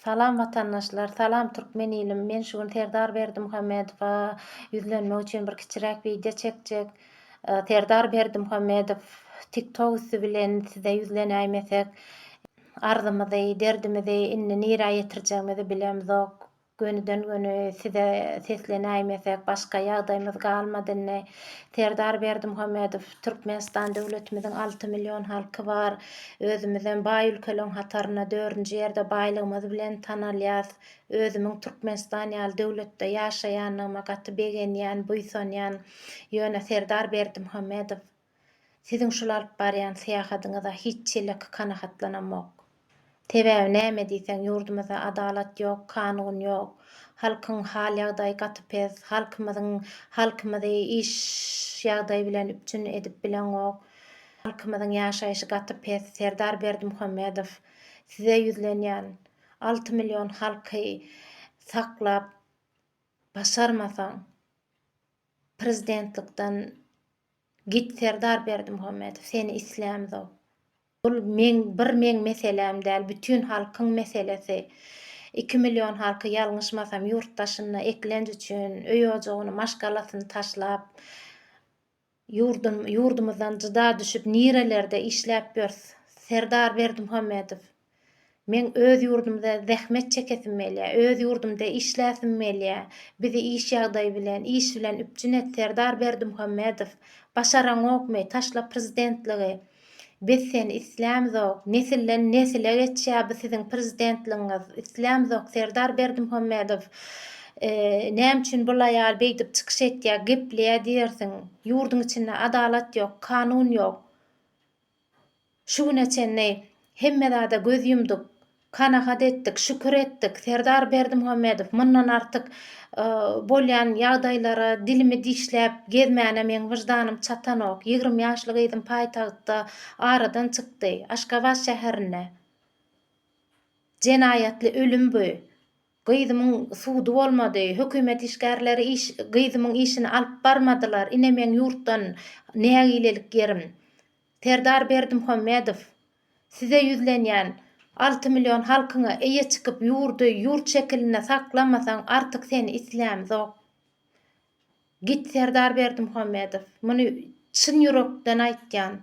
Salam watandaşlar, salam türkmen ilim. Men şu gün Serdar Berdimuhamedowa ýüzlenmek üçin bir kiçiräk wideo çekjek. Serdar Berdimuhamedow TikTok üsti bilen size ýüzlenäýmesek, arzymyzy, derdimizi indi nirä ýetirjegimizi bilemzok. Gönüden-göni size seslenäýmesek, başga ýagdaýymyz galmady indi. Serdar Berdimuhamedow, Türkmenistan döwletimiziň 6 million halky bar. Özümizem baý ülkeleň hatarynda dördünji ýerde baýlygymyz bilen tanalýas. Özümiň Türkmenistan ýaly döwletde ýaşaýanlygyma gaty begenýän, buýsanýan. Ýöne Serdar Berdimuhamedow, Siziň şul alyp barýan syýahadyňyza hiç çeleki kanahatlanamok. Sebäbi näme diýseň ýurdumyzda adalat ýok, kanun ýok. Halkyň hal ýagdaýy gaty pes, halkymyzyň halkymyzy iş ýagdaýy bilen üpjün edip bileňok. Halkymyzyň ýaşaýşy gaty pes. Serdar Berdimuhamedow size ýüzlenýän. 6 million halky saklap başarmasaň prezidentlikden git Serdar Berdimuhamedow seni islämzok. Bul meň bir meň meseläm däl bütin halkyň meselesi. Iki million halky ýalňyşmasam ýurt daşynda eklenç üçin öý ojagyny maşgalasyny taşlap ýurdum ýurdumyzdan jyda düşüp nirelerde işläp ýörs Serdar Berdimuhamedow Meň öz ýurdumda zähmet çekesim gelýär, öz ýurdumda işläsim gelýär. Bizi iş ýagdaýy bilen, iş bilen üpjün et Serdar Berdimuhamedow. Başaraňokmy, taşla prezidentligi. Biz seni islämzok. Nesilden nesile geçýär bu siziň prezidentligiňiz. Islämzok Serdar Berdimuhamedow. Näme üçin bul aýal beýdip çykyş etýär, gepleýär diýersiň. Ýurduň içinde adalat ýok, kanun ýok. Şu güne çenli hemme zada göz ýumduk, kanagat etdik, şükür etdik. Serdar Berdimuhamedow mundan artyk bolýan ýagdaýlara dilimi dişläp gezmäne meň wyždanym çatanok. 20 ýaşly gyzym paýtagtda aradan çykdy, Aşgabat şäherinde. Jenaýatly ölüm bu. Gyzymyň sudy bolmady, hökümet işgärleri iş gyzymyň işini alyp barmadylar, ine meň ýurtdan nägilelik ýerim. Serdar Berdimuhamedow, size ýüzlenýän, 6 million halkyňa eýe çykyp ýurdy ýurt şekilinde saklamasaň artyk seni islämzok. Git Serdar Berdimuhamedow, muny çyn ýürekden aýtýan.